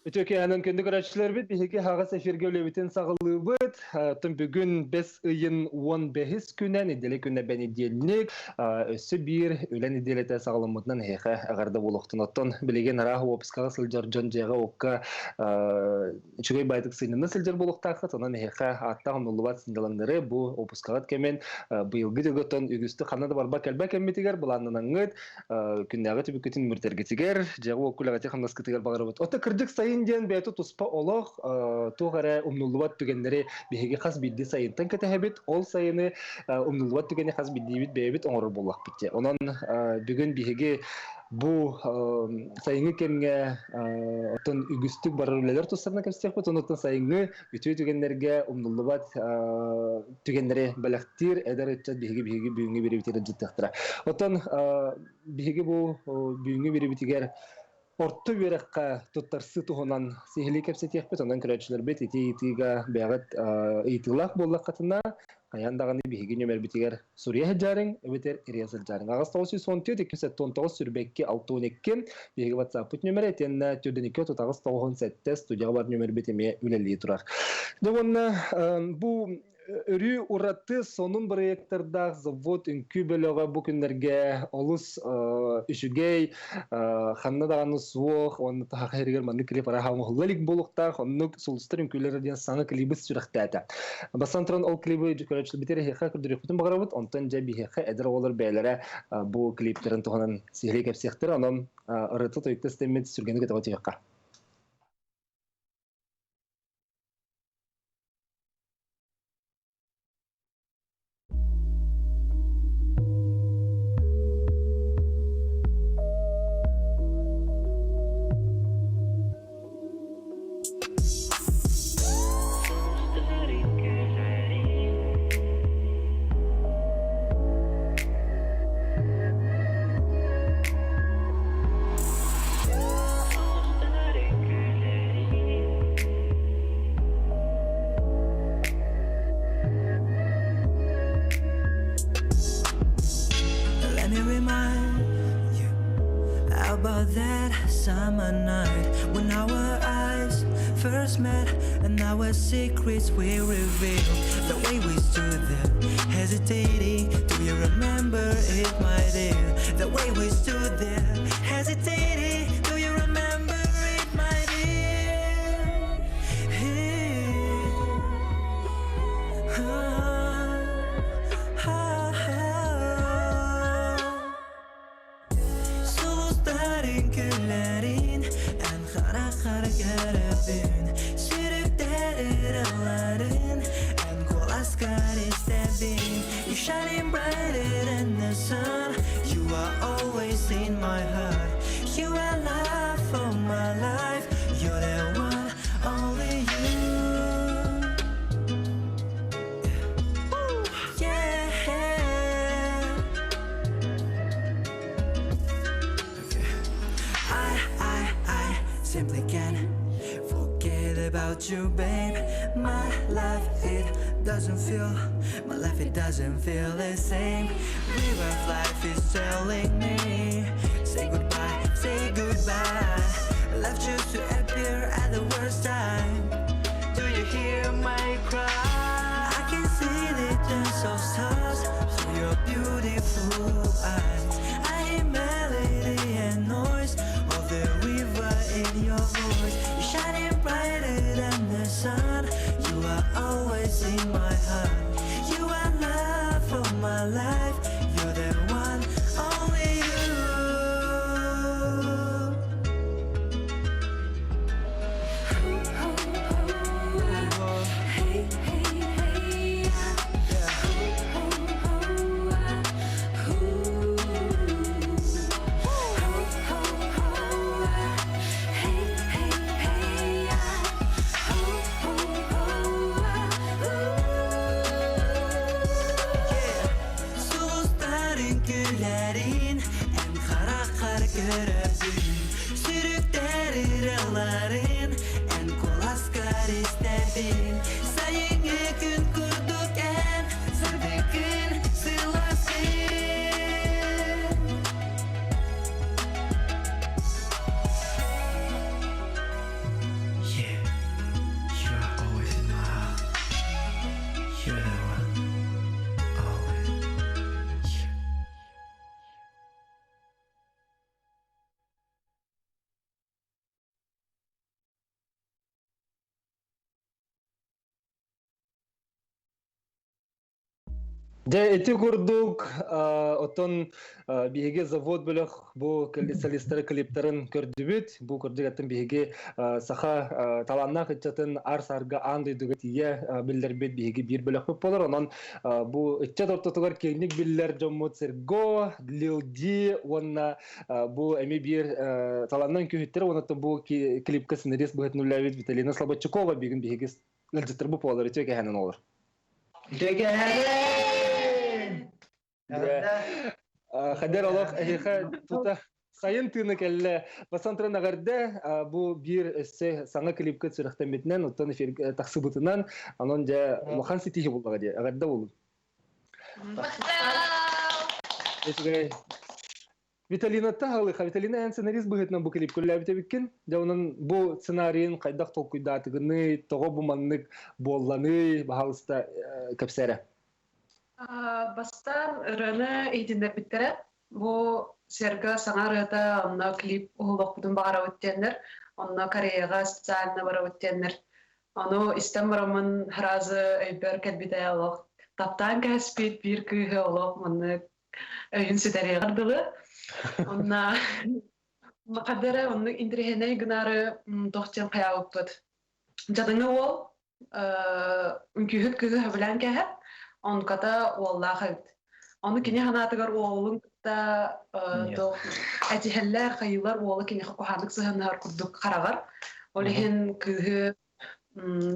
Үтүө киэһэнэн күндү көрөөччүлэрбит, биһиги аһаҕас эфиргэ үлэбитин саҕалыыбыт. Оттон бүгүн бэс ыйын 15 күнэ, нэдиэлэ күнэ бэнидиэнньик. Өссө биир үлэ нэдиэлэтэ саҕаламмытынан эһиэхэ эҕэрдэ буолуохтун. Оттон билигин араах уоппускаҕа сылдьар дьон дьиэҕэ-уокка үчүгэй баайдык сынньана сылдьар буолуохтааххыт. Онон эһиэхэ ааттаах умнуллубат сынньалаҥнары бу уоппускаҕыт кэмин быйылгы дьылгыттан үгүстүк ханна да барбат кэлбэт кэммитигэр былааннанаҥҥыт күннээҕи түбүккүтүн мүртэргитигэр, дьиэҕэ уокку үлэҕитин хамнаскытыгар баҕарабыт. Оттон кырдьык сайын диэн бэйэтэ туспа олох, туох эрэ умнуллубат түгэннэри биһиги хас биирдии сайынтан кэтэһэбит. Ол сайыны умнуллубат түгэни хас биирдиибит бэйэбит оҥорор буоллахпыт дии. Онон бүгүн биһиги бу сайыҥҥы кэмҥэ оттон үгүстүк барар үлэлэр тустарынан кэпсиэхпит. Онуттан сайыҥҥы үтүө түгэннэргэ умнуллубат түгэннэри бэлэхтиир эдэр ыччат биһиги биһиги бүгүҥҥү бириибитигэр дьыттыахтара. Оттон биһиги бу бүгүҥҥү бириибитигэр орто үөрэххэ туттарсыы туһунан сиһилии кэпсэтиэхпит. Онон көрөөччүлэрбит ити ыйытыыга бэйэҕит ыйытыылаах буоллаххытына, хайаан даҕаны биһиги нүөмэрбитигэр суруйа сылдьаарыҥ эбэтэр эрийэ сылдьаарыҥ. Аҕыс 914 279 сүрбэкки 62 биһиги WhatsApp-пыт нүөмэрэ итиэннэ 42 38 97 студияҕа бар нүөмэрбит эмиэ үлэлии турар. Дьэ уонна бу өрүү ураты сонун бырайыактардаах завод үҥкүү бөлөҕө бу күннэргэ олус үчүгэй, ханна даҕаны суох, уонна таһаха иһигэр маннык клип арааһа оҥоһулла илик буолуохтаах, оннук сулустар үҥкүүлэрэ диэн саҥа клибы сүрэхтээтэ. Бастатан туран ол клибы көрөөччүлэрбитигэр эһиэхэ көрдөрүөхпүтүн баҕарабыт, онтон дьэ биһиэхэ эдэр оҕолор бэйэлэрэ бу клиптэрин туһунан сиһилии кэпсиэхтэрэ, онон ырыта тойукта истэммит сүргэни көтөҕө түһүөххэ. Let me remind you about that summer night when our eyes first met and our secrets we revealed. The way we stood there, hesitating. Do you remember it, my dear? The way we stood there, hesitating. Do you remember it, my dear? Ah, ah, ah. Сулустарын күллэрин эн хараххар көрөбүн Сүрүктэр ыраларын эн куоласкар истэбин You shining brighter than the sun You are always in my heart You are love for my life You're the one, only you Yeah. I, I, I simply can't forget about you, babe. My life, it doesn't feel, my life, it doesn't feel the same. River of life is telling me, say goodbye, say goodbye. Love chose to appear at the worst time. Do you hear my cry? I can see the dance of stars through your beautiful eyes. I hear melody and noise of the river in your voice. You're shining brighter than the sun. You are always in my heart. You are love for my life. You're the one, only you. Сулустарын күлэрин эн хараххар көрөбүн Сүрүктэр ыраларын эн куоласкар истэбин Сайыҥҥы күн курдук эн сырдыккын сыласкын Дьэ, ити курдук, оттон биһиги завод бөлөх бу солистары клиптарын көрдүбүт. Бу курдук аттын биһиги саха талааннаах ыччатын ар-сарга аан дойдуга тиийэ биллэрбит биһиги биир бөлөхпүт буолар. Онон бу ыччат ортотугар киэҥник биллэр дьоммут Серго, Лил Ди уонна бу эми биир талааннаах үҥкүүһүттэр уонна бу клипка сценарист быһыытынан үлэлээбит Виталина Слободчукова бүгүн биһиги ыалдьыттар бу буолар үтүө кэһэнэн олор. Үтүө Хадер олох эһиэхэ тута сайын тыына кэллэ. Басантран аҕарда бу биир өссө саҥа клипка сүрэхтэммитинэн, оттон эфир тахсыбытынан, онон дьэ улахан ситиһи буллаҕа дии. Аҕарда булун. Үчүгэй. Виталинатта хаалыха. Виталина эн сценарист быһыытынан бу клип көрүлээбит эбиккин. Дьэ онон бу сценарийын хайдах толкуйдаатыгыный, тоҕо бу маннык буолланый, баһаалыста кэпсээрэ. Бастаан ырыаны иһитиннэрбиттэрэ. Бу Серга саҥа ырыата, онно клип уһулуохпутун баҕарабыт диэннэр, онно Кореяҕа специально барабыт диэннэр. Ону истэн бараммын сразу өйбөр кэлбитэ олох таптаан кээспит биир кыыһы олох маннык өйүн сүтэриэҕэр дылы. Онно ханна эрэ оннук интэриэһинэй гынаары туох диэн хайаабыппыт. Дьадаҥы уол үҥкүүһүт кыыһы сөбүлээн кээһэр, онуката уоллаах эбит. Ону кини санаатыгар уолун кытта туох этиһэллэр, хайыылар уола киниэхэ куһаҕаннык сыһыаннаһар курдук хараҕар. Ол иһин кыыһы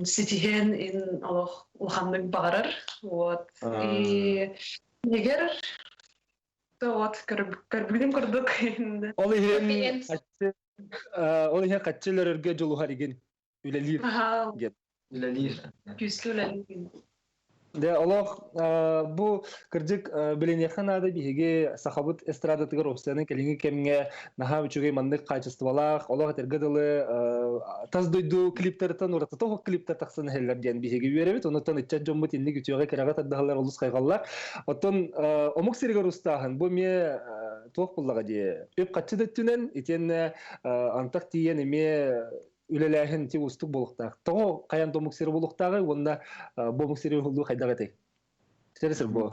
ситиһэн ин олох улаханнык баҕарар. Вот. И Нигер вот көрбүтүм курдук. Ол иһин ол иһин хаччы өлөрөргө дьулуһар игин үлэлиир диэн. Үлэлиир. Күүскэ үлэлиир. Дэ олох бу кырдьык билиниэххэ наада биһиги сахабыт эстрадатыгар уопсайынан кэлиҥҥи кэмҥэ наһаа үчүгэй маннык хаачыстыбалаах олох этэргэ дылы тас дойду клиптарыттан уратыта суох клиптар тахсан иһэллэр диэн биһиги үөрэбит. Онуттан ыччат дьоммут инник үтүөҕэ кэрэҕэ тардыһаллар олус хайҕаллар. Оттон омук сиригэр устааһын бу эмиэ туох буллаҕа дии үп-харчы да өттүнэн итиэннэ антах тиийэн эмиэ үлэлээһин ити уустук буолуохтаах. Тоҕо хайан да омук сири буолуохтааҕый уонна бу омук сири уһуллуу хайдах этэй? Сир бу.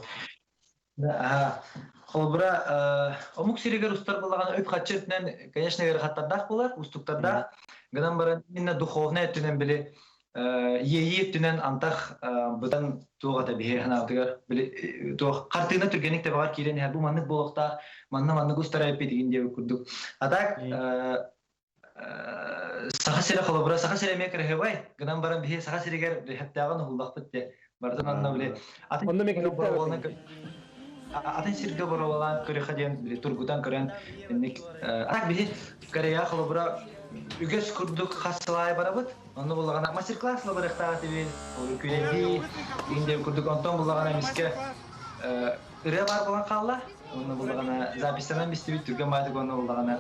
Холобура, омук сиригэр устар буоллаҕына үп-харчы өттүнэн, конечно, ыарахаттардаах буолар, уустуктардаах. Гынан баран именно духовнай өттүнэн били иэйии өттүнэн антах быдан туох ата биһи санаабытыгар били туох хартыына түргэнник тэбэҕэр киирэн иһэр бу маннык буолуохтаах, манна маннык устара эппитигин диэбит курдук. А так Саха сирэ холобура Саха сирэ эмиэ кыраһыабай гынан баран биһи Саха сиригэр хэптээҕин уһуллахпыт де барытын онно били атын атын сиргэ боруобалаан көрүөххэ диэн били тургутан көрөн инник так биһи Корея холобура үгэс курдук хас сыл аайы барабыт онно буллаҕына мастер-класс барыахтаах этибит күлэдии индия курдук онтон буллаҕына эмискэ ырыа баар буолан хаалла. Уонна буллаҕына записьтанан бистибит түргэн маатык уонна буллаҕына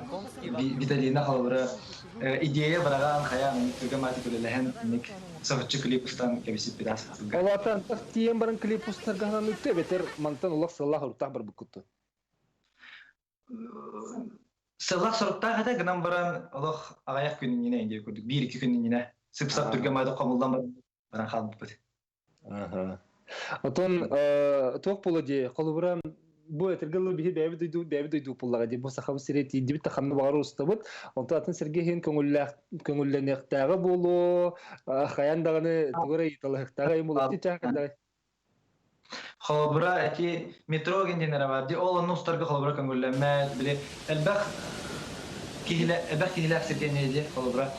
Виталина холобура идея быраҕан хайаан түргэн маатык үлэлэһэн инник соһуччу клип устан кэбисиппит ааспытыгар. Олоотон тиийэн баран клип устарга хананыытта эбэтэр мантан олох сыллаах оруктаах барбыккыттын? Сыллаах соруктаах этэ гынан баран олох аҕыйах күн иннинэ индия курдук биир-икки күн иннинэ сып-сап түргэн маатык хомуллан баран хаалбыппыт. Отон туох буола дии, холобура бу этэргэ дылы биһи бэйэбит дойду бэйэбит дойду пуллаҕа дии бу сахабыт сирэ тиийдибит да ханна баҕар устабыт онтон атын сиргэ иһин көҥүллээх көҥүллэниэхтээҕэ буолуо хайаан даҕаны тугу эрэ ыйыталаһыктааҕа айым буолуо чаакырдай Холобура эти метро генденера бар дии ол онно устарга холобура көҥүллэммэт били элбэх киһилэ элбэх киһилээх сиргэ дии холобура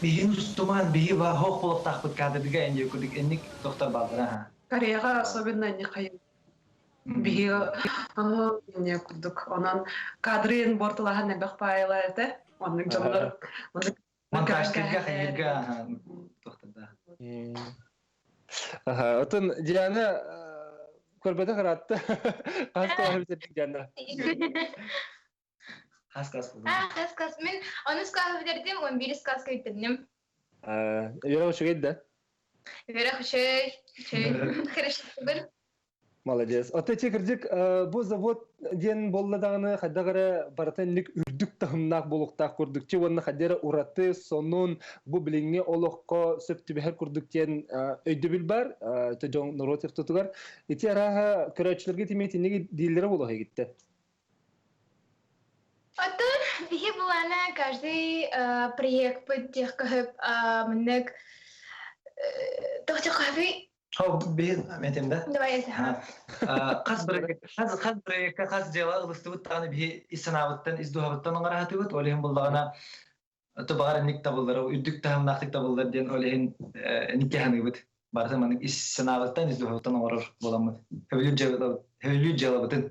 биһин устуман биһи хоох буолуохтаахпыт кадрга энди курдук энник тохтор бааллара ха Кореяҕа особенно не хайы биһи не курдук онон кадрын бортулаһан элбэх паайла этэ оннук дьоннор монтажтырга хайырга тохторда Отон Диана көрбөтөх ыраатта. Хас кылааһы бүтэрдиҥ Диана? Хас класс булдум? Хас класс. Мин онус классы бүтэрдим, 11 класска бүтэрдим. Үөрэх үчүгэй да? Үөрэх үчүгэй, үчүгэй. Хорошо. Молодец. Ото эти кырдьык бу завод диэн буолла даҕаны хайдах эрэ барыта инник үрдүк таһымнаах буолуохтаах курдук чи уонна хайдах эрэ ураты сонун бу билиҥҥи олоххо сөп түбэһэр курдук диэн өйдөбүл бар дьон норуот ортотугар. Ити арааһа көрөөччүлэргэ тимиэ итинник дииллэрэ буолуо иһиттэн. Оттон биһи булана каждый проектпыт тех көһөп мыннык тохтохоһуй Хо биһи метим да. Давай Хас проект хас хас проектка хас дьыала ылыстыбыт даҕаны биһи ис санаабыттан, ис дууһабыттан оҥораһатыбыт. Ол иһин буллаҕына то баҕар инник табыллар, үрдүк таһымнаахтык табыллар диэн ол иһин инникке ханыыбыт. Барыта маннык ис санаабыттан, ис дууһабыттан оҥорор буоламмыт. Хөбүлүүр дьыалабыт, хөбүлүүр дьыалабытын.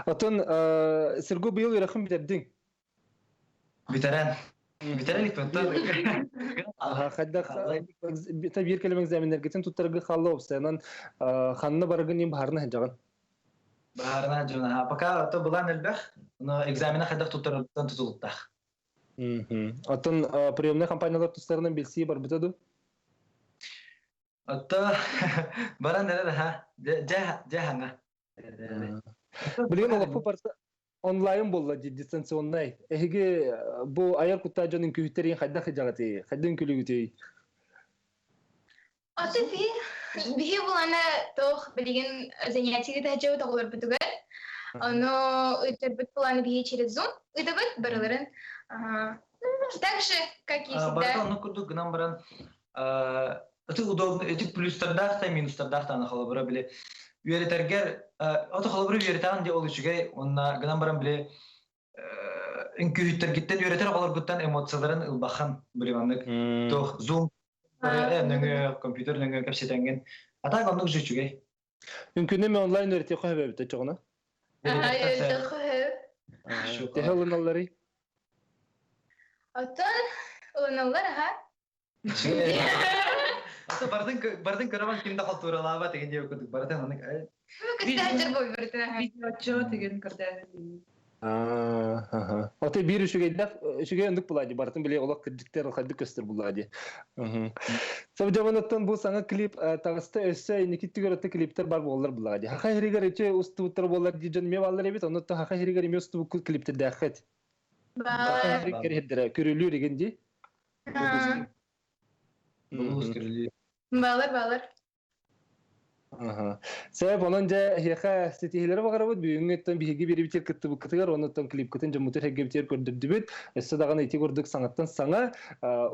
Отон Сергей быйыл үөрэххин бүтэрдиҥ? Бүтэрэн. Бүтэрэн иликпин. Хайдах биир кэлим экзаменнэргитин туттарга хаалла уопсайынан ханна барыгын иһин баһаарына сылдьаҕын? Баһаарына сылдьабын. Пока то былаан элбэх, но экзамена хайдах туттарарыттан тутулуктаах. Оттон приемнай компаниялар тустарынан билсии барбыта дуу? Отто баран эрэр аха. Дьэ дьэ хаҥа. Билигин олохпут барыта онлайн буолла дии дистанционнай. Эһиги бу айар куттаах дьон үҥкүүһүттэрин хайдах ыдьаҕытый? Хайдах үҥкүүлүүгүтүй? Аты биһи биһи булана туох билигин занятие таһдьабыт оҕолорбутугар. Ону ыытарбыт планы биһи через Zoom ыытабыт барыларын. Так же, как и всегда. Барыта оннук курдук гынан баран ити удобно ити плюстардаах да минустардаах даҕаны холобура били үөрэтэргэр ото холобура үөрэтэҕин дии ол үчүгэй уонна гынан баран били үҥкүүһүттэргиттэн үөрэтэр оҕолоргуттан эмоцияларын ылбаххан били маннык туох зум нөҥүө компьютер нөҥүө кэпсэтэҥҥин а так оннук же үчүгэй. Үҥкүүнү мен онлайн үөрэтиэххэ сөп эбит оччоҕуна. Төһө ылыналларый? Оттон ылыналлар аха. Ата бардын бардын көрөмөн ким да халтуралаабат деген диэбит курдук барытын маннык Видео деген көрдөөһүн. Ото биир үчүгэйдэх үчүгэй оннук булаа дии барытын били олох кырдьыктар хайдык көстөр булаа дии. Сабдьабаныттан бу саҥа клип таҕыста өссө инники түгэр өттө клиптер бар буоллар булаа дии. Хаха иһиригэр үчү устубуттар буоллар дии дьон эмиэ бааллар эбит оннуттан хаха иһиригэр эмиэ устубуккут клиптердээххит. Баар. Кэрihирдэрэ көрүлүүр игин дии. Балар, балар. Сөп, онон дьэ эһиэхэ ситиһиилэри баҕарабыт. Бүгүҥҥүттэн биһиги биэрибитигэр кыттыбыккытыгар, онуттан клипкытын дьоммутугар эргэбитигэр көрдөрдүбүт. Өссө даҕаны ити курдук саҥаттан саҥа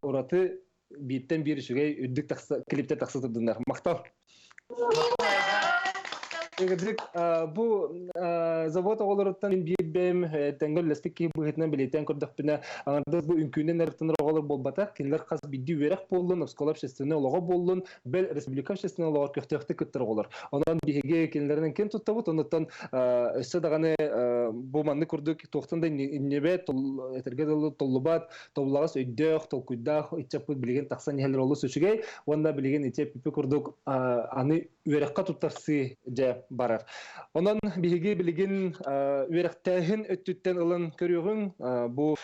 ураты бииртэн биир үчүгэй үрдүк тахса клиптэр тахса турдуннар. Махтал! Игорь, бу завод оҕолоруттан биир бэйэм тэҥҥэ үлэлэспит киһи быһыытынан бэлиэтээн көрдөхпүнэ, аҥардас бу үҥкүүнэн эртэнэр оҕолор буолбатах, кинилэр хас биирдии үөрэх буоллун, оскуола общественнай олоҕо буоллун, бэл республика общественнай олоҕор көхтөөхтүк кыттар оҕолор. Онон биһиги кинилэринэн ким туттабыт, онуттан өссө даҕаны бу маннык курдук туохтан да иннибэт, этэргэ дылы толлубат, тобулаҕас өйдөөх, толкуйдаах ыччаппыт билигин тахсан иһэллэр олус үчүгэй уонна билигин ити эппиппит курдук аны үөрэххэ туттарсыы дьэ барар. Онон биһиги билигин үөрэхтээһин өттүттэн ылан көрүөҕүҥ бу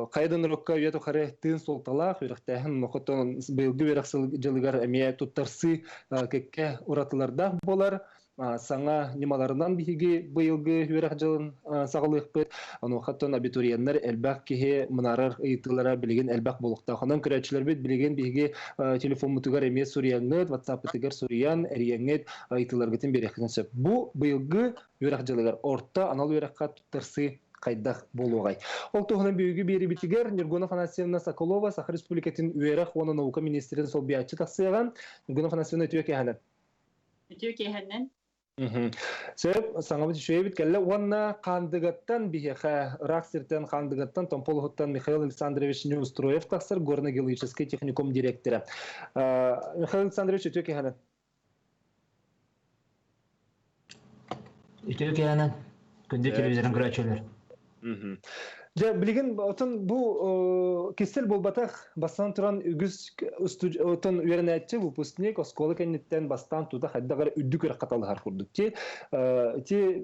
хайа да норуокка үйэ тухары тыын суолталаах үөрэхтээһин нохотон быйылгы үөрэх дьылыгар эмиэ туттарсыы кэккэ уратылардаах буолар. Саҥа ньымаларынан биһиги быйылгы үөрэх дьылын саҕалыахпыт. Онуохаттан абитуриеннар элбэх киһи мунаарар ыйытыылара билигин элбэх буолуохтаах. Онон көрөөччүлэрбит билигин биһиги телефоммутугар эмиэ суруйаҥҥыт, WhatsApp-ытыгар суруйан, эрийэҥҥит ыйытыыларгытын биэриэххитин сөп. Бу быйылгы үөрэх дьылыгар орто анал үөрэххэ туттарсыы хайдах буолуоҕай? Ол туһунан бүгүҥҥү биэриибитигэр Нюргуна Афанасьевна Соколова Саха Республикатын үөрэх уонна наука министрин солбуйааччы тахсыаҕа. Нюргуна Афанасьевна үтүө киэһэнэн. Үтүө киэһэнэн. Сөп, саҥабыт үчүгэйбит кэллэ уонна Хаандыгаттан биһиэхэ ыраах сиртэн Хаандыгаттан Томполоһуттан Михаил Александрович Неустроев тахсар горно-геологическай техникум директора. Михаил Александрович үтүө киэһэнэн. Үтүө киэһэнэн. Күндү телевизорын көрөөччүлэр. Дьэ, билигин отон бу кистэл буолбатах, бастаан туран үгүс отон үөрэнээччи, выпускник оскуола кэнниттэн бастаан тута хайдах эрэ үрдүк үөрэххэ талаһар курдук. Ти ти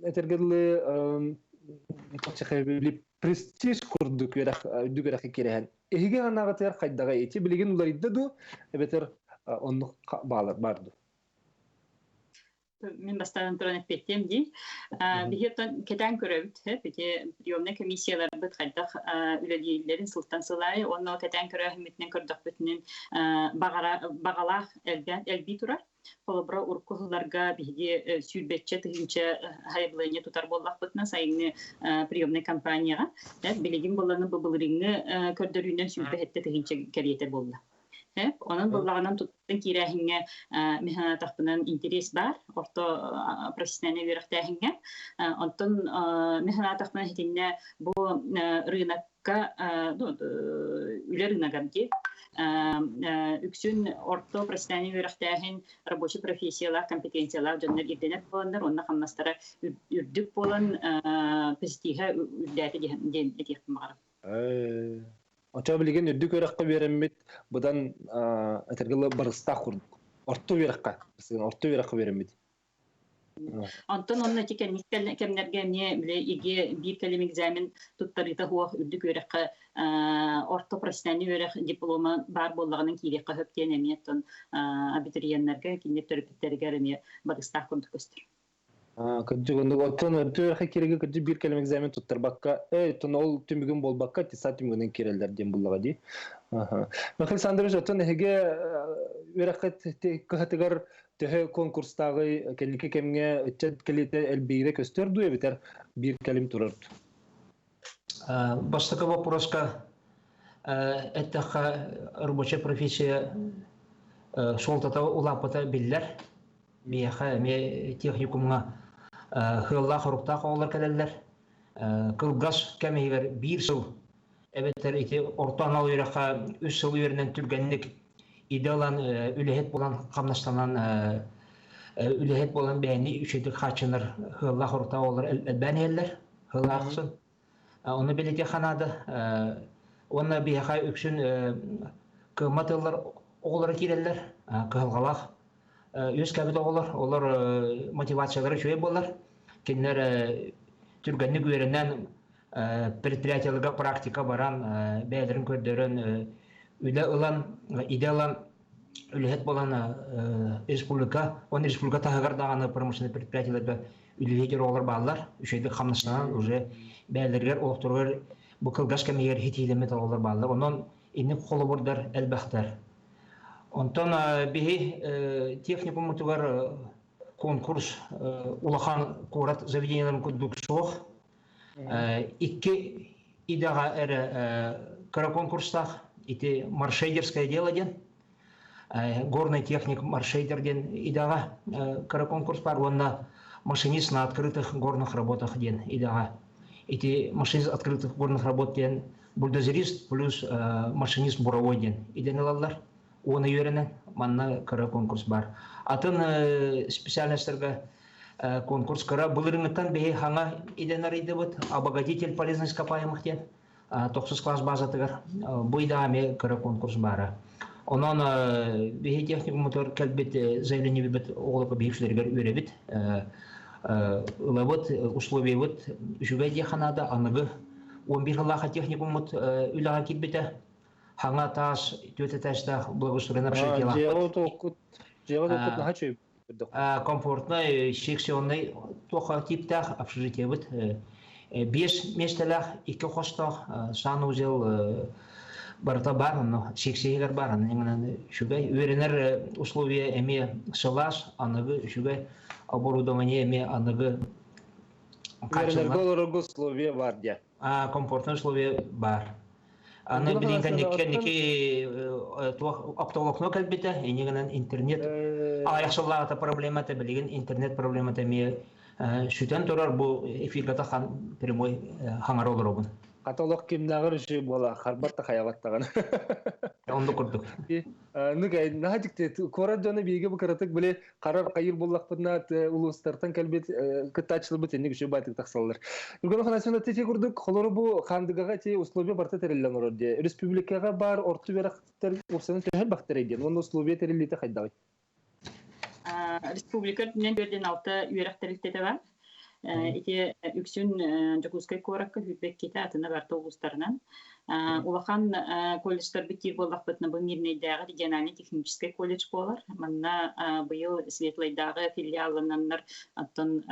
этэргэ дылы престиж курдук үөрэх үрдүк үөрэххэ кирэһэн. Эһиги санааҕытыгар хайдаҕай? Ити билигин уларыйда дуу, эбэтэр оннук баалар бар дуу? Мин бастаан туран эппиэттиэм дии. Биһи оттон кэтээн көрөбүт, ити приемнай комиссияларбыт хайдах үлэлииллэрин сылтан сыл аайы уонна кэтээн көрөөһүммүтүнэн көрдөхпүтүнэн баҕалаах элбии турар. Холобура, урукку сылларга биһиги сүүрбэччэ тыһыынча сайабылыанньа тутар буоллахпытына сайыҥҥы приемнай компанияҕа билигин буолланы бу былырыыҥҥы көрдөрүүнэн 27 тыһыынча кэриэтэ буолла. Онон буоллаҕынан туттан киирээһиҥҥэ мин санаатахпынан интэриэс баар орто профессиональнай үөрэхтээһиҥҥэ. Онтон мин санаатахпынан итиннэ бу рынокка үлэ рыногар дии үксүн орто профессиональнай үөрэхтээһин рабочай профессиялаах, компетенциялаах дьоннор ирдэнэр буоланнар уонна хамнастара үрдүк буолан престиһэ үрдээтэ диэн этиэхпин баҕарабын. Оччо билигин үрдүк үөрэххэ үөрэммит быдан этэргэ барыстаах курдук. Орто үөрэххэ, орто үөрэххэ үөрэммит. Онтон онно ити кэмнэргэ эмиэ били ИГЭ биир кэлим экзамен туттарыыта суох үрдүк үөрэххэ орто профессиональный үөрэх диплома баар буоллаҕынан киириэххэ сөп диэн эмиэ оттон абитуриеннарга кинилэр төрөппүттэригэр эмиэ барыстаах курдук көстөр. Кырдьык оннук оттон орто үөрэххэ киирэргэ кырдьык биир кэлим экзамен туттарбакка, оттон ол түмүгүн буолбакка аттестат түмүгүнэн киирэллэр диэн буллаҕа дии. Михаил Александрович, оттон эһиги үөрэххит кыһатыгар төһө конкурстааҕый кэнники кэмҥэ ыччат кэлиитэ элбиирэ көстөр дуу эбэтэр биир кэлим турар дуу? Бастакы боппуруоска эттэххэ, рабочая профессия суолтата улааппыта биллэр. Миэхэ эмиэ техникумҥа сыаллаах-соруктаах оҕолор кэлэллэр. Кылгас кэм иһигэр биир сыл эбэтэр ити орто анал үөрэххэ үс сыл үөрэнэн түргэнник идэ ылан үлэһит буолан хамнастанан үлэһит буолан бэйэни үчүгэйдик хааччынар сыаллаах соруктаах оҕолор элбээн иһэллэр сыл ахсын. Ону билитиэххэ наада. Уонна биһиэхэ үксүн кыаммат ыаллар оҕолоро киирэллэр, кыһалҕалаах үөскээбит оҕолор, олор мотивациялара үчүгэй буолар. Кинилэр түргэнник үөрэнэн предприятиеларга практика баран, бэйэлэрин көрдөрөн, үлэ ылан, идэ ылан, үлэһит буолан республика, он республика таһыгар даҕаны промышленный предприятиеларга үлэлиир оҕолор бааллар. Үчүгэйдик хамнастанан уже бэйэлэригэр олохторугар бу кылгас кэмигэр хитиилэммит оҕолор бааллар. Онон инник холобурдар элбэхтэр. Онтон биһи техникуммутугар конкурс улахан куорат заведениеларын курдук суох. Икки идэҕэ эрэ кыра конкурстаах. Ити маршейдерское дело диэн. Горный техник маршейдер диэн идэҕэ кыра конкурс бар уонна машинист на открытых горных работах диэн идэҕэ. Ити машинист открытых горных работ диэн бульдозерист плюс машинист буровой диэн идэни ылаллар. Уона үөрэнэн манна кыра конкурс бар. Атын специальностарга конкурс кыра былырыҥҥыттан биһи хаҥа идэни арыйдыбыт обогатитель полезных ископаемых диэн тохсус класс базатыгар бу идэҕэ эмиэ кыра конкурс баара. Онон биһи техникуммутугар кэлбит заявлениебит оҕолорго биһи үөрэбит ылабыт условиябыт үчүгэй диэххэ наада аныгы 11 сыллаах техникуммут үлэҕэ киирбитэ. Хаҥа таас түөрт этажтаах благоустроенный общежитиелаахпыт. Дьиэҕэ токкут наһаа үчүгэй. Комфортнай, секционный туох тииптээх общежитиебыт. Биэс миэстэлээх, икки хостоох санузел барыта баар, онно секциялар баар, онон үчүгэй. Үөрэнэр условия эмиэ сылаас, аныгы үчүгэй оборудование эмиэ аныгы Үөрэнэргэ олорорго условия бар диye. Комфортный условия бар. Аны билин кэнники туох оптоволокно кэлбитэ, иннигинэн интернет аҕыйах сыллааҕыта проблемата билигин интернет проблемата эмиэ сүтэн турар бу эфирга хан прямой хаҥара олоробун. Хата олох кимнээҕэр үчүгэй буола харбат да хайабат даҕаны. Оннук курдук. Ну, наһаа дьикти куорат дьоно биһиги бу кыратык били харар хайыр буллахпытына улуустартан кэлбит кыттааччыларбыт инник үчүгэй баайтык тахсаллар. Юрган Афанасьевна ити курдук холору бу Хаандыгаҕа ити условия барыта тэриллэн олорор дии. Республикаҕа баар орто үөрэхтэр уопсайынан төһө элбэхтэрэй диэн уонна условия тэриллиитэ хайдаҕый? Республика үрдүнэн 4 үөрэх тэрилтэтэ бар. Ити үксүн Дьокуускай куоракка сүүрбэккитэ атына барта улуустарынан. Улахан колледжтарбыт диир буоллахпытына, бу Мирнэйдээҕи региональный техническэй колледж буолар. Манна быйыл Светлайдааҕы филиаллананнар оттон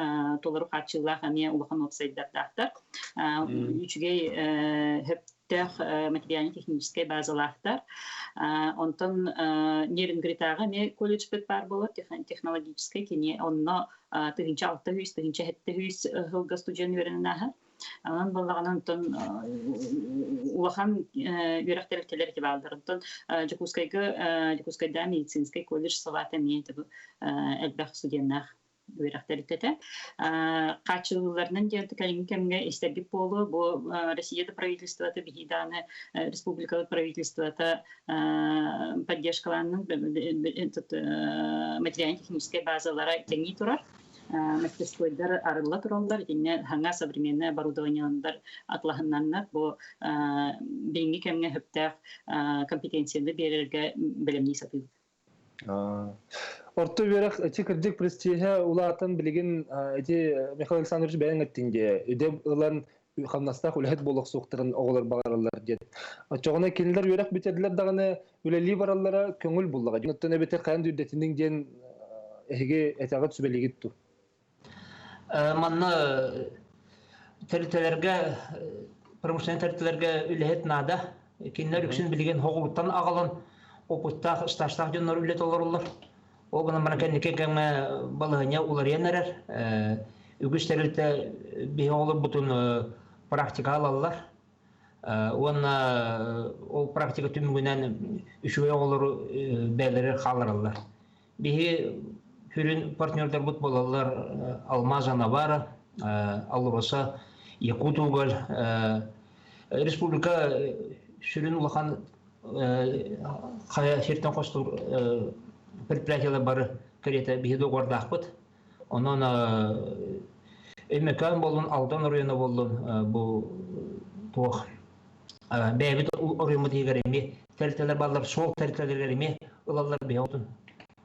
толору хааччыллаах эмиэ улахан уопсайдардаахтар. Үчүгэй сөптөөх материально-техническэй базалаахтар. Онтон Нерюнгритааҕы эмиэ колледжпыт баар буолар технологическай кини онно 1600 1700 сылга студент үөрэнэн ааһар. Онон буоллаҕына онтон улахан үөрэх тэрилтэлэр ити бааллар. Онтон Дьокуускайга Дьокуускайдааҕы медицинскэй колледж салаата эмиэ элбэх студеннаах үөрэх тэрилтэтэ. Хааччыллыыларынан диэн кэлиҥҥи кэмҥэ истэргит буолуо. Бу Россия да правительствота биһиги даҕаны республикабыт правительствота поддержкалааннын материально-техническэй базалара кэҥии турар. Мастерскойдар арылла тураллар. Итиннэ саҥа современное оборудованиелар атлаһыннаннар бу билиҥҥи кэмҥэ сөптөөх компетенцияны биэрэргэ бэлэмнии сатыыбыт. Орто үөрэх ити кырдьык престиһэ улаатан билигин ити Михаил Александрович бэйэҥ эттиҥ дии үдэ ылан хамнастаах үлэһит буолуохсуохтарын оҕолор баҕараллар диэн. Оччоҕуна кинилэр үөрэх бүтэрдилэр даҕаны үлэлии бараллара көҥүл буллаҕа. Оттон эбэтэр хайан да үрдэтиниҥ диэн эһиги этэҕит сүбэлиигит дуу? Манна тэрилтэлэргэ промышленнай тэрилтэлэргэ үлэһит наада. Кинилэр үксүн билигин хоҕуруттан аҕалан опыттаах, стажтаах дьоннор үлэ толороллор. Ол гынан баран кэнники кэмҥэ балаһыанньа уларыйан эрэр. Үгүс тэрилтэ биһи оҕолорбутун практика ылаллар. Уонна ол практика түмүгүнэн үчүгэй оҕолору бэйэлэригэр хааллараллар. Биһи сүрүн партнердарбыт буолаллар Алмаза Навара, Алроса, Якутуголь. Республика сүрүн улахан хайа сиртэн хостуур предприятиелар бары кэриэтэ биһи договордаахпыт. Онон Өймөкөөн буоллун, Алдан оройуона буоллун бу туох бэйэбит оройуоммут иһигэр эмиэ тэрилтэлэр бааллар, суол тэрилтэлэригэр эмиэ ылаллар бэйэ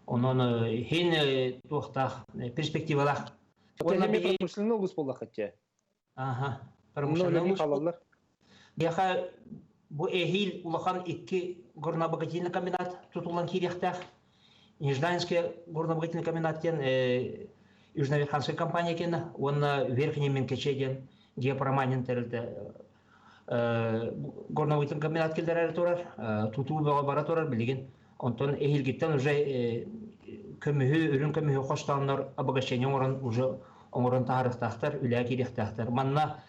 Онон иһин туохтаах перспективалаах. Уонна промышленный улус буоллаххытча. Аха, промышленный улус. Хаалаллар. Биһиэхэ бу эһиил улахан икки горнообогатительный комбинат тутуллан киириэхтээх. Нежданинский горнообогатительный комбинат диэн южноафриканскай компания киэнэ уонна Верхний Минкече диэн геопроманин тэрилтэ горнобогатительный комбинат киллэрээри турар, тутуу бөҕө бара турар билигин. Онтон эһиилгиттэн уже көмүһү, үрүҥ көмүһү хостооннор обогащение оҥорон уже оҥорон таһаарыахтаахтар, үлэҕэ киириэхтээхтэр. Манна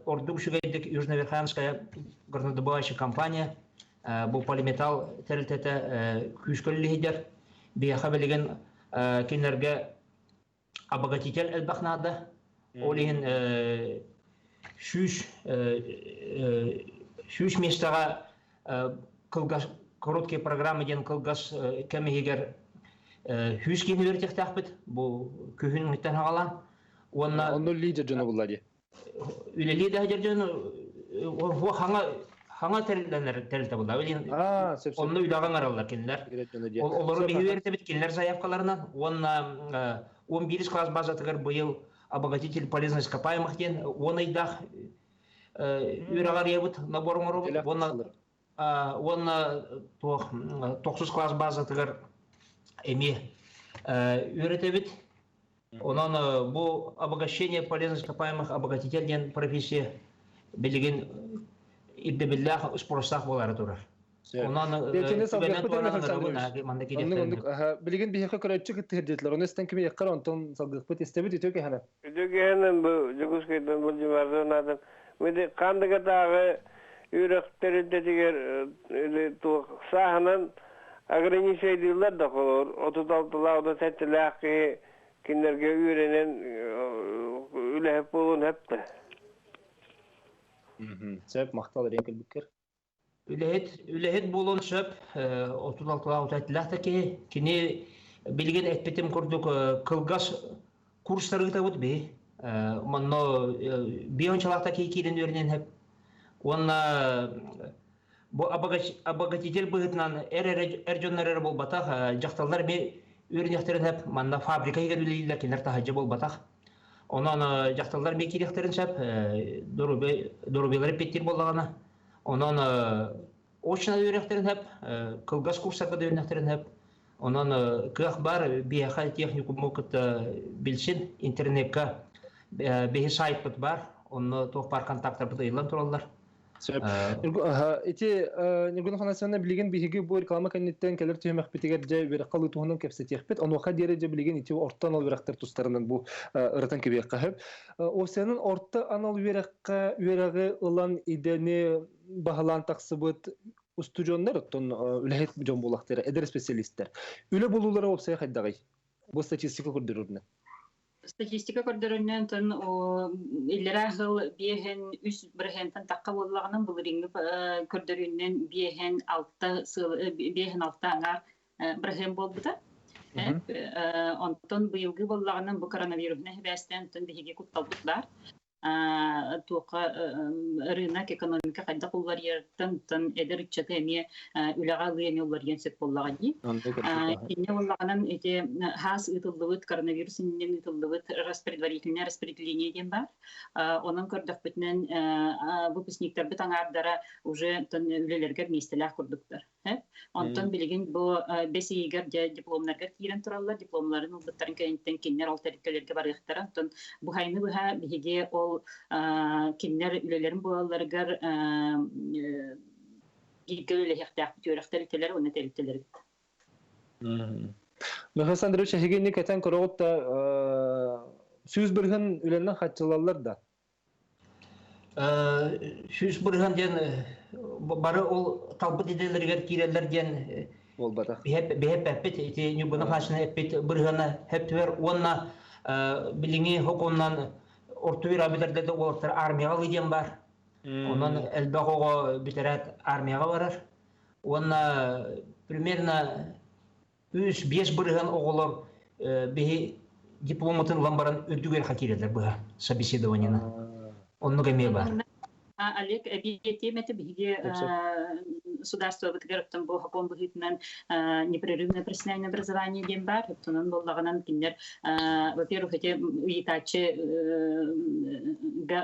ордук үчүгэйдик Южноафриканская горнодобывающая компания бу полиметалл тэрилтэтэ күүскэ үлэлиһидэр. Биһиэхэ билигин кинилэргэ обогатитель элбэх наада. Ол иһин 100 миэстэҕэ кылгас короткие программы диэн кылгас кэм иһигэр 100 киһини үөрэтиэхтээхпит. Бу күһүн хаҕалаан. Уонна онно лидер дьоно булла дии. Үлэлии да дьон хаҥа хаҥа тэрилтэлэр тэрилтэ буолла. Онно үлэҕэ ыҥыраллар кинилэр. Олору биһи үөрэтэбит кинилэр заявкаларынан уонна 11 класс базатыгар быйыл обогатитель полезных ископаемых диэн 10 ыйдаах үөрэҕи арыйабыт набор оҥоробут уонна уонна туох тохсус класс базатыгар эмиэ үөрэтэбит. Онон бу обогащение полезных ископаемых обогатитель диэн профессия билигин ирдэбиллээх спростаах буолаары турар. Онон Билигин биһиэхэ көрөөччү кыттыһыр Оны истэн кими яккар онтон салгыахпыт истэбит үтүө кэһэнэ. Үтүө кэһэнэн бу Дьокуускайтан Владимирдан аатын Мити хандыгатааҕы үөрэх тэрилтэтигэр туох сааһынан ограничайдыыллар да холобур 36-лаах 37-лээх киһи кинилэргэ үөрэнэн үлэһит буолуон сөп да. Сөп, махтал эрэн кэлбиккэр. Үлэһит, үлэһит буолуон сөп, 36-лаах 37-лээх да киһи. Кини билигин эппитим курдук кылгас курстары ыытабыт биһи. Манна биончалаах да киһи киирэн үөрэнэн сөп. Уонна бу обогатитель быһыытынан эр эр дьоннор эрэ буолбатах, дьахталлар эмиэ үөрэниэхтэрин сөп. Манна фабрика иһигэр үлэлииллэр, кинилэр таһырдьа буолбатах. Онон дьахталлар эмиэ киириэхтэрин сөп, доруобуйалара эппиэттиир буоллаҕына. Онон очно үөрэхтэрин сөп, кылгас курсарга да үөрэнэхтэрин сөп. Онон кыах баар биһиэхэ техникуму кытта билсин, интернекка биһи сайтпыт баар, онно туох баар контактарбыт ыйыллан тураллар. Сөп. Ити Ньургун Афанасьевна билигин биһиги бу реклама кэнниттэн кэлэр түһүмэхпитигэр дьэ үөрэххэ ылыы туһунан кэпсэтиэхпит. Онуоха диэри дьэ билигин ити орто анал үөрэхтэр тустарынан бу ырытан кэбиэххэ сөп. Осенын орто анал үөрэххэ үөрэҕи ылан идэни баһылаан тахсыбыт устудьуоннар оттон үлэһит дьон буолахтара эдэр специалистэр. Үлэ булуулара уопсайа хайдаҕый? Бу статистика көрдөрөрүнэн. Статистика көрдөрөннөн тон иллэрээ сыл биэһин үс бырыһыантан тахха буоллаҕына былырыыҥҥы көрдөрүүннэн биэһин алта сыл биэһин алта аҥаар бырыһыан буолбута. Онтон быйылгы буоллаҕына бу коронавируһунан сибээстээн онтон биһиги кутталбыт баар. Туохха рынок экономика хайдах уларыйарыттан эдэр ыччаты эмиэ үлэҕэ ылыы эмиэ уларыйан сөп буоллаҕа дии. Инньэ буоллаҕынан ити хаас ыытыллыбыт коронавирус иннинэн ыытыллыбыт предварительное распределение диэн баар. Онон көрдөхпүтүнэн выпускниктарбыт аҥаардара уже үлэлэригэр миэстэлээх курдуктар. Онтон билигин бу бэс ыйыгар дьэ дипломнарга киирэн тураллар, дипломнарын ылбыттарын кэнниттэн кинилэр ол тэрилтэлэргэ барыахтара. Онтон быһайыны быһа биһиги ол кинилэр үлэлэрин буолалларыгар бииргэ үлэлэһиэхтээхпит үөрэх тэрилтэлэр уонна тэрилтэлэрбит. Михаил Александрович, эһигини кэтэн көрөҕүт да сүүс бырыһын үлэнэн хаччылаллар да? 100% диэн бары ол талбыт идэлэригэр киирэллэр диэн буолбатах. Биһэппэппит ити Ньургуна Фашина эппит бырыһыана хэптүбэр уонна билиҥи хокуоннан ортуйр абитэргэ да уолаттар армияҕа ылыы диэн бар. Онон элбэх оҕо бүтэрээт армияҕа барар. Уонна примерно үс биэс бырыһыан оҕолор биһи дипломатын ылан баран үрдүгэр киирэллэр быһа собеседованиены. Оннук эмиэ бар. Олег эбии этиэм этэ биһиги государствобытыгар оттон бу сокуон быһыытынан непрерывное профессиональное образование диэн баар. Оттонон буоллаҕынан кинилэр во-первых ити ыйытааччы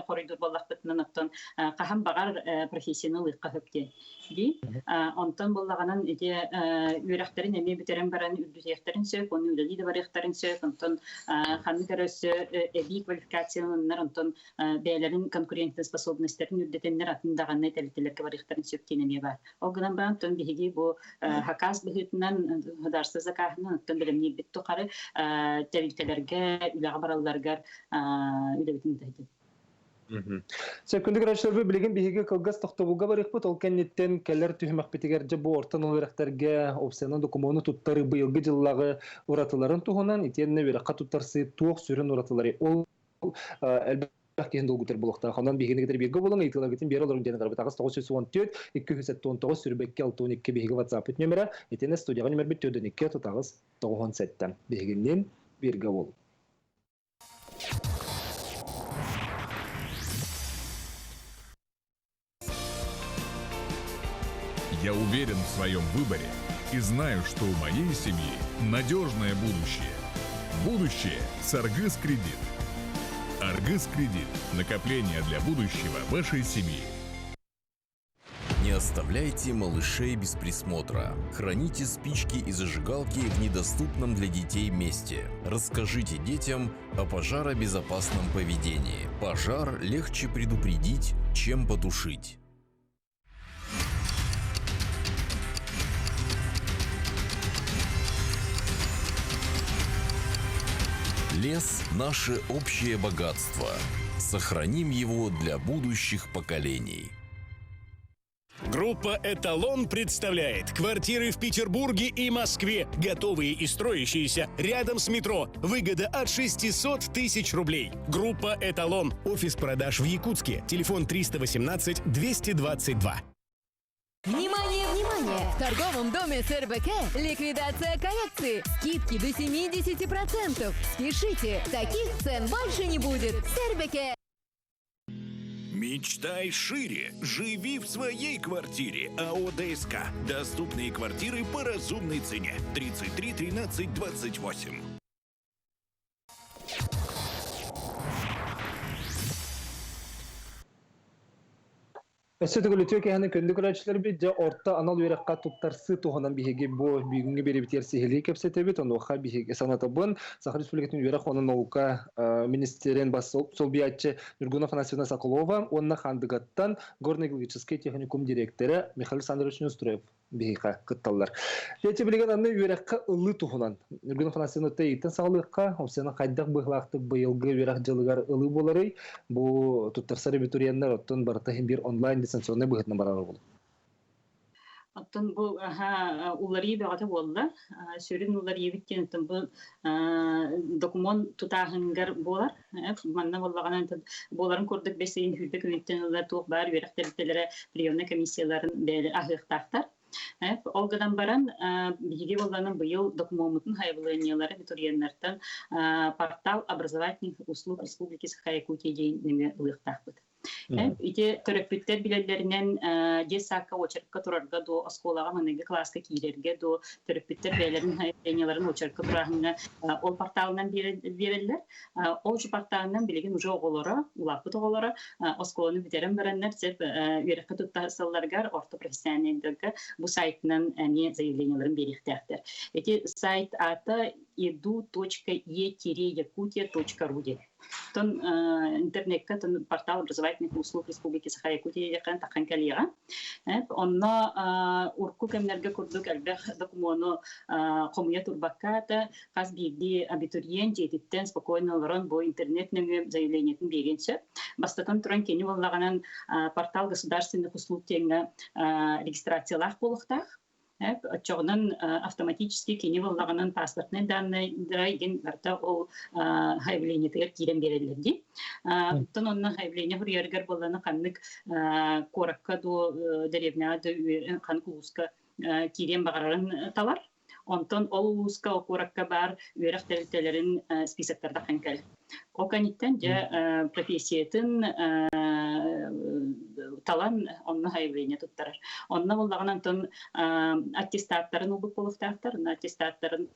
хоруйдуур буоллахпытынан оттон хаһан баҕар профессияны ылыахха сөп диэн дии. Онтон буоллаҕынан ити үөрэхтэрин эмиэ бүтэрэн баран үрдүтүөхтэрин сөп, уонна үлэлии да барыахтарын сөп. Онтон ханнык эрэ өссө эбии квалификацияланнар, онтон бэйэлэрин конкурентной способностарын үрдэтэннэр атын даҕаны тэрилтэлэргэ барыахтарын сөп диэн эмиэ баар. Ол гынан баран, онтон биһиги бу хакаас быһыытынан государство закааһынан оттон бэлэмниирбит тухары тэрилтэлэргэ үлэҕэ баралларыгар үлэбитин ыытабыт. Сөп, күндү көрөөччүлэрбит, билигин биһиги кылгас тохтобулга барыахпыт. Ол кэнниттэн кэлэр түһүмэхпитигэр дьэ бу орто анал үөрэхтэргэ опционал докумуону туттарыы быйылгы дьыллааҕы уратыларын туһунан итиэннэ үөрэххэ туттарсыы туох сүрүн уратылары ол элбэх киһини долгутар буолуохтаах. Онон биһигини кытары бииргэ буолуҥ, ыйытыыларгытын биэрэ олоруҥ диэн ыҥырабыт. Аҕыс 914 279 сүрбэккэ 62 биһиги WhatsApp-ыт нөмерэ, итиэннэ студияҕа нөмербит 42 38 97. Биһигинниин бииргэ буолуҥ. Я уверен в своем выборе и знаю, что у моей семьи надежное будущее. Будущее с Аргыс Кредит. Аргыс Кредит. Накопление для будущего вашей семьи. Не оставляйте малышей без присмотра. Храните спички и зажигалки в недоступном для детей месте. Расскажите детям о пожаробезопасном поведении. Пожар легче предупредить, чем потушить. Лес – наше общее богатство. Сохраним его для будущих поколений. Группа «Эталон» представляет квартиры в Петербурге и Москве, готовые и строящиеся рядом с метро. Выгода от 600 тысяч рублей. Группа «Эталон». Офис продаж в Якутске. Телефон 318 222. Внимание, внимание! В торговом доме СРБК ликвидация коллекции. Скидки до 70%. Спешите, таких цен больше не будет. СРБК. Мечтай шире. Живи в своей квартире. АО ДСК. Доступные квартиры по разумной цене. 33 13 28. Өссө төгүл үтүө киэһэни күндү көрөөччүлэрбит, дьэ орто анал үөрэххэ туттарсыы туһунан биһиги бу бүгүҥҥү биэриибитигэр сиһилии кэпсэтэбит. Онуоха биһиги санатабын, Саха Республикатын үөрэх уонна наука министерин бас солбуйааччы Нюргуна Афанасьевна Соколова уонна Хаандыгаттан горно-экологическай техникум директора Михаил Александрович Неустроев биһиэхэ кытталлар. Дьэ, билигин аны үөрэххэ ылыы туһунан Ньургун Афанасьевна ыйыттан саҕалыахха, Овсяна хайдах быһыылаахтык быйылгы үөрэх дьылыгар ылыы буоларый? Бу туттарсар абитуриеннар оттон барыта иһин биир онлайн дистанционнай быһыытынан барар буолуо. Оттон бу аха уларыы бөҕөтө буолла. Сүрүн уларыйбыт диэн оттон бу докумуон тутааһынгар буолар. Манна буоллаҕына буоларын курдук бэс ыйын сүүрбэ күнүттэн ыла туох баар үөрэх тэрилтэлэрэ приемнай комиссияларын бэйэлэрэ аһыахтаахтар. Ол гынан баран биһиги буоллаҕына быйыл докумуоммутун хайабылыанньалары абитуриеннартан портал образовательных услуг Республики Саха-Якутия диэн нөҥүө ылыахтаахпыт. Ити төрөппүттэр билэллэринэн детсадка уочарка турарга дуо, оскуолаҕа маҥнайгы кылааска киирэргэ дуо, төрөппүттэр бэйэлэрин заявлениеларын уочарка турааһыҥҥа ол порталынан биэрэллэр. Ол же порталынан билигин уже оҕолоро, улааппыт оҕолоро оскуоланы бүтэрэн бараннар сөп үөрэххэ туттарсалларыгар орто профессиональнайдарга бу сайтынан эмиэ заявлениеларын биэриэхтээхтэр. Ити сайт аата edu.e-yakutia.ru диэн. Тон интернекка тон портал образовательных услуг Республики Саха-Якутия диэххэ таххан кэлиэҕэ. Онно урукку кэмнэргэ курдук элбэх докумуону хомуйа турбакка да хас биирдии абитуриент дьиэтиттэн спокойно олорон бу интернет нөҥүө заявлениетын биэриэн сөп. Бастатан туран кини буоллаҕынан портал государственных услуг диэҥҥэ регистрациялаах буолуохтаах. Оччоҕунан автоматически кини буоллаҕынан паспортнай даннайдара игин барыта ол заявлениетыгар киирэн биэрэллэр дии. Оттон онно заявление суруйарыгар буоллаҕына ханнык куоракка дуо дэриэбинэҕэ да ханнык улууска киириэн баҕарарын талар. Онтон ол улууска, ол куоракка баар үөрэх тэрилтэлэрин списоктарда хан кэлэр. Ол кэнниттэн дьэ профессиятын талан онно заявление туттарар. Онно буоллаҕына онтон аттестаттарын ылбыт буолуохтаахтар. Онно аттестаттарын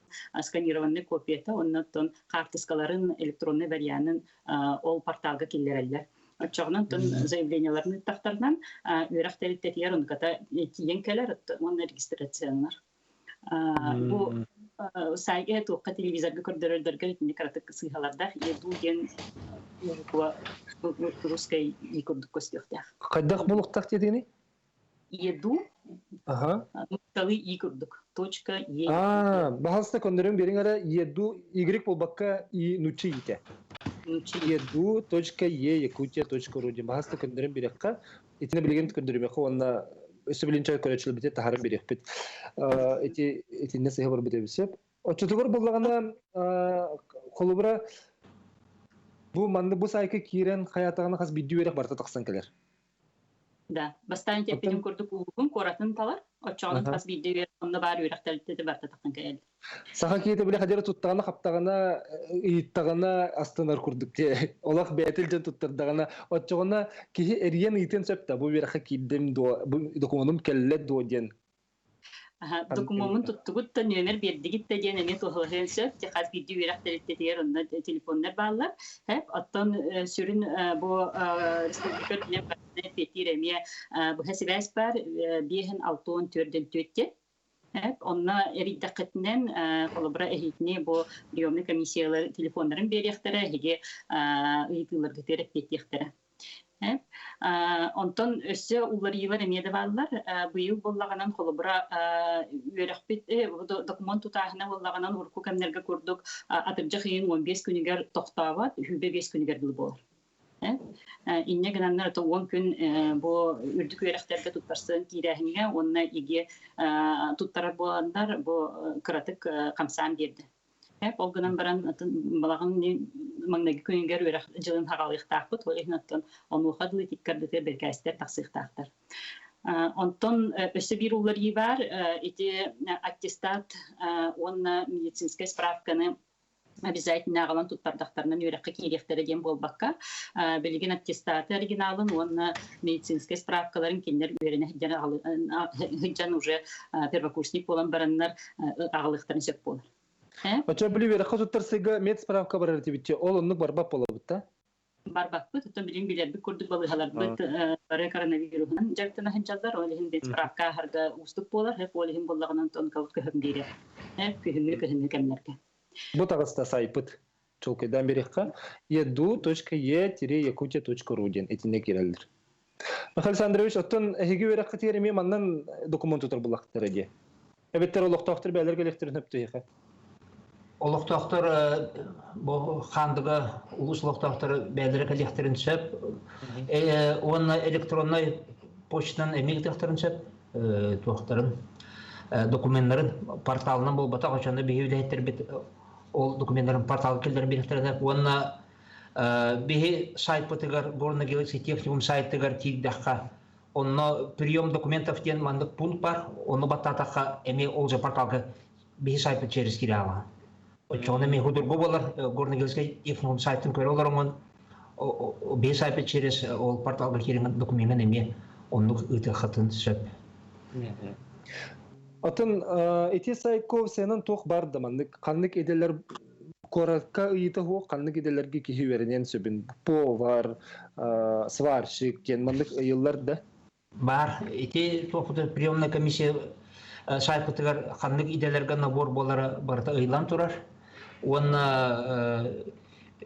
сканированный копията, онно оттон хаартыскаларын электронный варианын ол порталга киллэрэллэр. Оччоҕунан оттон заявлениеларын ыыттахтарынан үөрэх тэрилтэтигэр онуката тиийэн кэлэр уонна регистрацияланар. Бу сайга туохха телевизорга көрдөрөллөргө итинник кыратык сыыһалардаах еду диэн русскай и курдук көстүөхтээх. Хайдах булуктах диэтигиний? Еду. Ага. Нукталы и курдук. Точка Е. А, баһалста көннөрүн бериң эрэ еду Y болбакка и нучи ите. Еду точка Е Якутия точка ру диэн баһаста көннөрүн бириэххэ Итини билигин көрдөрүмэххэ уонна өссө билин чай көрөөччүлэрбитин таһааран бириэхпит. Ити итиннэ сыһа барбыт эбит сөп. Оччотугар буллаҕына холобура бу манна бу сайка киирэн хайаатаҕына хас биирдии үөрэх барыта тахсан кэлэр. Да, бастаан теппитин курдук уугун куоратын талар, оччоҕунан хас биирдии үөрэх онно баар үөрэх тэрилтэтэ барыта тахсан кэлэр. Саха киһитэ били хадьары туттаҕына хаптаҕына ыйыттаҕына астынар курдук дии. Олох бэйэтэ илдьэн туттардаҕына оччоҕуна киһи эрийэн ыйытыан сөп да бу үөрэххэ киирдим дуо, бу докумуонум кэллэ дуо диэн. Докумуомун туттугут да нүөмэр биэрдигит да диэн эмиэ туоһулаһыан сөп. Хас биирдии үөрэх тэрилтэтигэр онно телефоннар бааллар. Оттон сүрүн бу республика үрдүнэн эппиэттиир эмиэ быһа сибээс баар биэһин алтыан түөрдэн түөттэн Онно эрийдэххитинэн, холобура, эһигини бу приемнай комиссиялар телефоннарын биэриэхтэрэ, эһиги ыйытыыларгытыгар эппиэттиэхтэрэ. Онтон өссө уларыйыылар эмиэ да бааллар. Быйыл буоллаҕынан, холобура, үөрэхпит докумуон тутааһына буоллаҕынан, урукку кэмнэргэ курдук атырдьах ыйын 15 күнүгэр тохтообот, 25 күнүгэр дылы буолар. Инньэ гынаннар это 10 күн бу үрдүк үөрэхтэргэ туттарсан киирээһиҥҥэ уонна иги туттарар буоланнар бу кыратык хамсаан биэрдэ. Ол гынан баран балаҕан маҥнайгы күнүгэр үөрэх дьылын хаҕалыахтаахпыт, ол иһин оттон онуоха дылы иккардытыгар бэркээстэр тахсыахтаахтар. Онтон өссө биир уларыы баар, ити аттестат уонна медицинскэй справканы обязательно аҕалан туттардахтарынан үөрэххэ киириэхтэрэ диэн буолбакка, билигин аттестаты оригиналын уонна медицинскэй справкаларын кинилэр үөрэнэ сылдьан уже первокурсник буолан бараннар аҕалыахтарын сөп буолар. Оччо били үөрэххэ туттарсыыга медсправка барар этибит ол оннук барбат буолабыт да? Барбаппыт. Оттон билин билэрбит курдук балыыһаларбыт бары коронавируһунан дьарыктана сылдьаллар. Ол иһин справка ааһарга уустук буолар. Ол иһин буоллаҕына онтон көһөн биэрэр. Күһүҥҥү кыһыҥҥы кэмнэргэ. Бу таҕыста сайпыт. Чулкайдаан биэриэххэ edu.e-yakutia.ru диэн итиннэ киирэллэр. Михаил Александрович, оттон эһиги үөрэххитигэр эмиэ маннан докумуон тутар буллахтара дии. Эбэттэр олохтоохтор бээлэр кэлиэхтэрин сөптүөхэ. Олохтоохтор бу Хаандыга улуус олохтоохторо бээлэрэ кэлиэхтэрин сөп. Уонна электроннай почтанан эмиэ ыытыахтарын сөп. Туохтарын докуменнарын порталынан буолбатах, оччону биһи үлэһиттэрбит ол докуменнарын портал киллэрэн биэриэхтэринэ уонна биһи сайтпытыгар Горно-Геологический техникум сайтыгар киирдэххэ онно прием документов диэн маннык пункт бар, ону баттаатахха эмиэ ол же порталга биһи сайтпыт через киирэ аҕа. Оччоҕуна эмиэ худургу буолар Горно-Геологический техникум сайтын көрө олороҥун биһи сайтпыт через ол порталга киирэн докумеҥҥын эмиэ оннук ыытыаххытын сөп. Атын ити сайтка сенан туох бар да маннык ханнык идэлэр куоракка ыйыта суох ханнык идэлэргэ киһи үөрэниэн сөбүн повар, сварщик диэн маннык ыйыллар да? Бар. Ити туохпутун приемная комиссия сайтпытыгар ханнык идэлэргэ набор буолара барыта ыйыллан турар. Уонна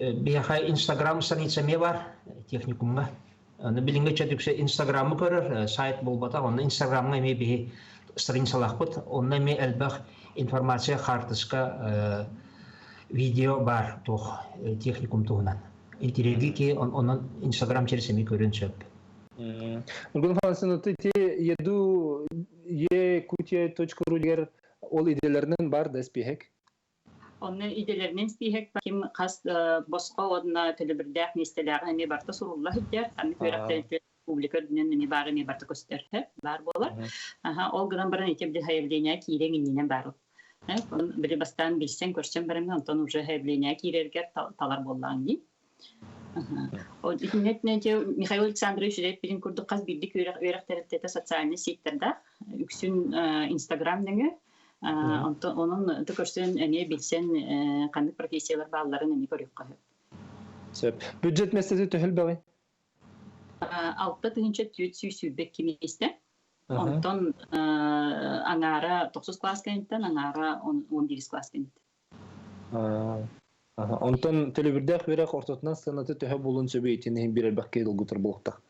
биһиэхэ Инстаграм страница эмиэ бар техникумҥа. Аны билиҥҥи ыччат үксэ Инстаграмы көрөр, сайт буолбатах, онно Инстаграмҥа эмиэ биһи страницалаахпыт, онно эмиэ элбэх информация, хаартыска, видео баар туох техникум туһунан. Интириэги ки онон Инстаграм через эмиэ көрүөн сөп. Нургун Фансин, ти еду e дигер ол иделеринен бар да спиһек? Онно идэлэринэн спииһэк ким хас босхо уонна төлөбүрдээх миэстэлээҕэ эмиэ барыта сурулла сылдьар. Ханнык үөрэхтэргэ республика үрдүнэн эмиэ баар эмиэ барыта көстөр баар буолар. Аха, ол гынан баран ити били заявление киирэҥ иннинэн баар. Били бастаан билсэн көрсөн баран онтон уже заявление киирэргэр талар буоллаҕыҥ дии. Михаил Александрович билин курдук хас биирдик үөрэх үөрэх тэрилтэтэ социальнай сетьтэрдээх үксүн Инстаграм нөҥүө Онтон онон көрсөн эмиэ билсэн ханнык профессиялар баалларын эмиэ көрүөххэ сөп. Сөп. Бюджет миэстэтэ төһө элбэҕий? 6422 миэстэ. Онтон аҥаара тохсус класс кэнниттэн, аҥаара 11 класс кэнниттэн. Онтон төлөбүрдээх үөрэх ортотунан сыаната төһө буолуон сөбүй итини иһин биир элбэх киһи долгутар буолуохтаах.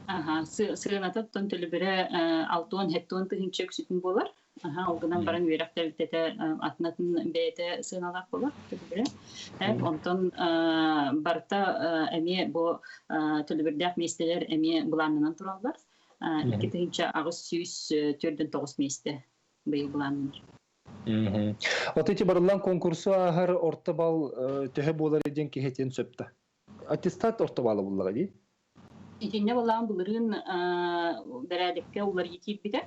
Аха, сыаната оттон төлөбүрэ 60-70 тыһыынча үксүтүн буолар. Аха, ол гынан баран үөрэх тэрилтэтэ атын-атын бэйэтэ сыаналаах буолар төлөбүрэ. Онтон барыта эмиэ бу төлөбүрдээх миэстэлэр эмиэ былааннанан тураллар. 2849 миэстэ быйыл былааннанар. Вот эти барыллаан конкурсу ааһар орто балл төһө буолар диэн киһи этиэн сөп да. Аттестат орто балла буллаҕа дии. Итиннэ былаан былырыын бэрээдэккэ уларыйыы киирбитэ.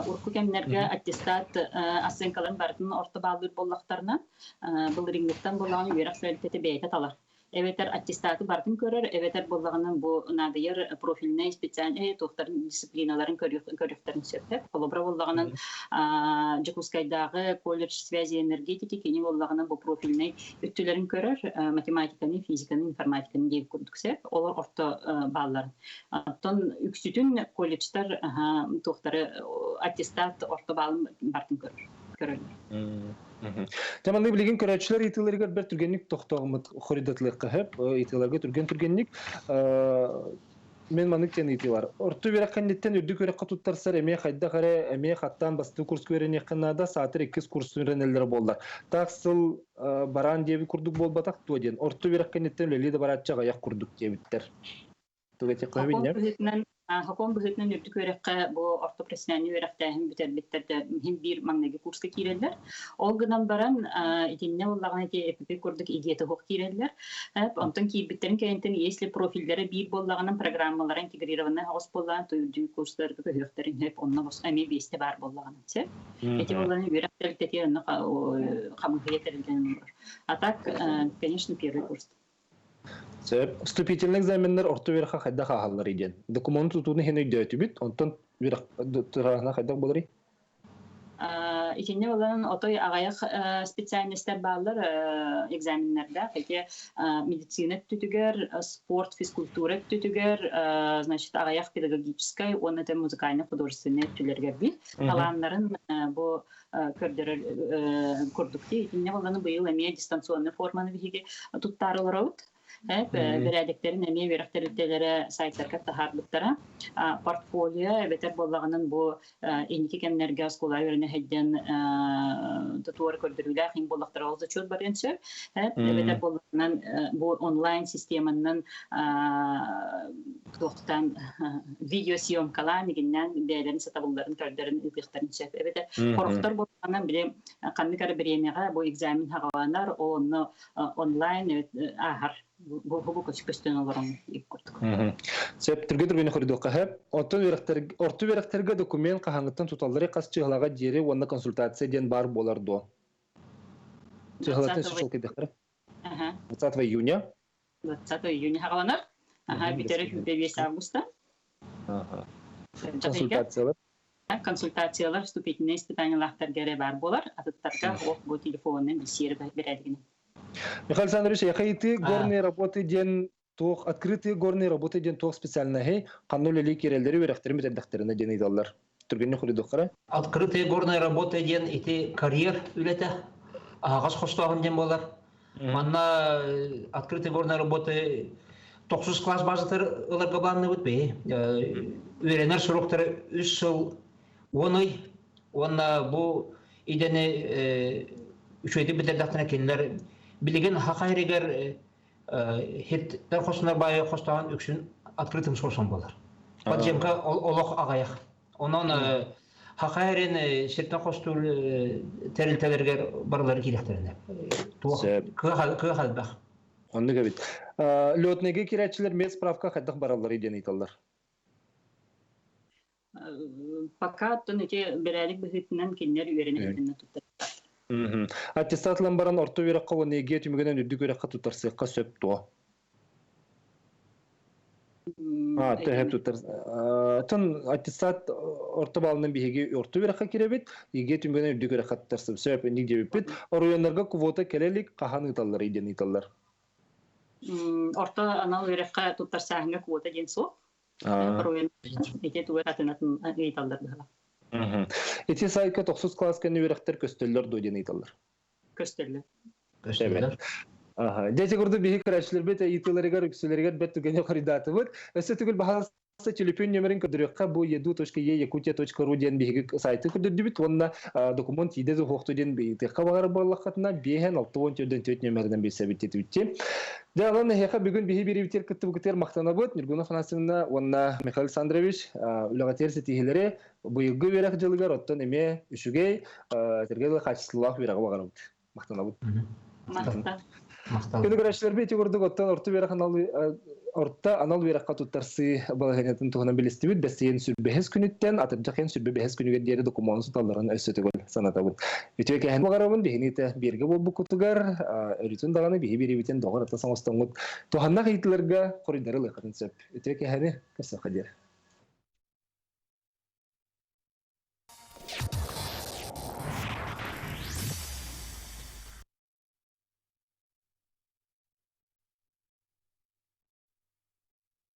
Урукку кэмнэргэ аттестат оценкаларын барытын орто бааллыыр буоллахтарына, былырыыҥҥыттан былаан үөрэх тэрилтэтэ бэйэтэ талар. Эбэтэр аттестаты барытын көрөр, эбэтэр буоллаҕына бу наадыйар профильнай специальнай туохтарын дисциплиналарын көрүөхтэрин сөп. Холобура буоллаҕынан Дьокуускайдааҕы колледж связи энергетики кини буоллаҕына бу профильнай өттүлэрин көрөр, математиканы, физиканы, информатиканы диэн курдук сөп. Олор орто баалларын. Оттон үксүтүн колледжтар туохтары аттестат орто баалын барытын көрөр. Көрөллөр. Дьэ маннык билигин көрөөччүлэр ыйытыыларыгар бэрт түргэнник тохтооммут хоруйдатылыахха сөп. Ыйытыыларга түргэн-түргэнник мен маннык диэн ыйытыы бар. Орто үөрэх кэнниттэн үрдүк үөрэххэ туттарсар эмиэ хайдах эрэ эмиэ хаттаан бастакы курска үөрэниэххэ наада, саатар иккис курс үөрэнэллэрэ буоллар. Таах сыл бараан диэбит курдук буолбатах дуо диэн. Орто үөрэх кэнниттэн үлэлии да барааччы аҕыйах курдук диэбиттэр. Сокуон быһыытынан, сокуон быһыытынан үрдүк үөрэххэ бу орто профессиональнай үөрэхтээһин бүтэрбиттэр да иһин биир маҥнайгы курска киирэллэр. Ол гынан баран итиннэ буоллаҕына ити ЭПП курдук идеята суох киирэллэр. Онтон киирбиттэрин кэнниттэн если профиллэрэ биир буоллаҕына программалара интегрированнай оҕус буоллаҕына то үрдүк курстарга көһүөхтэрин сөп онно эмиэ биэстэ баар буоллаҕына сөп. Ити буоллаҕына үөрэх тэрилтэтигэр онно хамыыһыйа тэриллэн олорор. А так, конечно, первый курс. Сөп. Вступительный экзаменнар орто үөрэххэ хайдах ааһалларый диэн. Докумуону тутууну иһин өйдөөтүбүт, онтон үөрэх тырааһына хайдах буоларый? Итиннэ болан отой аҕыйах специальностар бааллар экзаменнардаах. Ити медицина өттүтүгэр, спорт, физкультура өттүтүгэр, значит, аҕыйах педагогическай уонна музыкально-художественнай өттүлэригэр бил. Талааннарын бу көрдөрөр курдук дии. Итиннэ болланы быйыл эмиэ дистанционный форманы биһиги туттаары олоробут. Бэрээдэктэрин эмиэ үөрэх тэрилтэлэрэ сайтарга таһаарбыттара. Портфолио эбэтэр буоллаҕынан бу инники кэмнэргэ оскуола үөрэнэ сылдьан тутуор көрдөрүүлээх иҥ буоллахтара ол зачет барыан сөп. Эбэтэр буоллаҕынан бу онлайн системанан туохтан видеосъемкалаан игиннээн бэйэлэрин сатабылларын көрдөрөн ыытыахтарын сөп. Эбэтэр хорохтор буоллаҕынан били ханнык эрэ бириэмэҕэ бу экзамен хаҕаланар, ол онно онлайн ааһар бу бу көстөн олорон курдук. Сөп түргө түргүнү көрдөххө сөп. Оттон үөрэхтэр орто үөрэхтэргэ документ хаһааҥҥыттан туталлары хас чыһылаҕа диэри уонна консультация диэн баар буолар дуо? Чыһылатын сушал кэдэхтэрэ. 20 июня. 20 июня хаҕаланар. Аха, бүтэрэ 25 августа. Консультациялар. Консультациялар вступительные испытаниялаахтарга эрэ баар буолар. Атыттарга ох бу телефонунан билсиэр бэрээдигинэн. Михаил Александрович, яхайты горные работы диэн туох открытые горные работы диэн туох специальноһы ханна үлэлии киирэллэри үөрэхтэрин бүтэрдэхтэринэ диэн ыйыталлар. Түргэнник хоруйдуоххара. Открытые горные работы диэн ити карьер үлэтэ аһаҕас хостооһун диэн буолар. Манна открытые горные работы тохсус класс базатыр ыларга баанныбыт бэйи. Үөрэнэр суруктары үс сыл 10 ый уонна бу идэни үчүгэйдик бүтэрдэхтэринэ кинилэр билигин хаха иригэр хиттер хосунар баайы хостоон үксүн открытым сосон болар. Подземка олох аҕайах. Онон хаха эрин сиртэн хостуур тэрилтэлэригэр барылары киирэхтэринэ. Туох кыах элбэх. Оннук эбит. Летныйга киирээччилэр медсправка хайдах баралларый диэн ыйыталлар. Пока оттон ити бэрээдик быһыытынан кинилэр үөрэнэ туттар. Аттестат ылан баран орто үөрэххэ уонна ЕГЭ түмүгүнэн үрдүк үөрэххэ туттарсыахха сөп дуо? А, төһө туттар. Тон аттестат орто балынан биһиги орто үөрэххэ кирэбит, ЕГЭ түмүгүнэн үрдүк үөрэххэ туттарсып сөп инник диэбиппит. Оройуоннарга квота кэлэ илик хаһан ыыталларый диэн ыыталлар. Орто анал үөрэххэ туттарсааһыҥҥа квота диэн суох. Ити тугу атын атын ыйыталлар быһыла. Ити сайтка тохсус класс кэннэ үөрэхтэр көстөллөр дуо диэн ыйыталлар. Көстөллөр. Көстөллөр. Аха. Дьэ курдук биһи көрөөччүлэрбит ыйытыыларыгар үксүлэригэр бэрт түгэни хоруйдаатыбыт. Өссө түгүл баһаалыста төлөпүөн нөмерин көрдөрүөххэ бу edu.e-yakutia.ru диэн биһиги сайты көрдөрдүбүт уонна документ тиийдэ суохту диэн ыйытыахха баҕарар буоллаххытына биэһэн 64 нөмеринэн билсэбит диэтибитти. Дьэ, онон эһиэхэ бүгүн биһи биэриибитигэр кыттыбыкытыгар махтанабыт. Ньургуна Афанасьевна уонна Михаил Александрович үлэҕитигэр ситиһиилэри быйылгы үөрэх дьылыгар оттон эмиэ үчүгэй, этэргэ дылы хаачыстыбалаах үөрэҕи баҕарабыт. Махтанабыт. Махтал. Махтал. Күнү көрөөччүлэрбит ити курдук оттон орто үөрэх анал орто анал үөрэххэ туттарсыы балаһыанньатын туһунан билистибит. Бэссийэн сүрбэһис күнүттэн атырдьах ыйын сүрбэ бэһис күнүгэр диэри докумуону суталларын өссө төгүл санатабын. Үтүө кэһэн баҕарабын биһини итэ бииргэ буолбуккутугар өрүтүн даҕаны биһи биэрибитин доҕор ата соҥостоҥҥут туһаннах ыйытыыларга хоруйдары ылыаххытын сөп. Үтүө кэһэни көрсөххө диэри.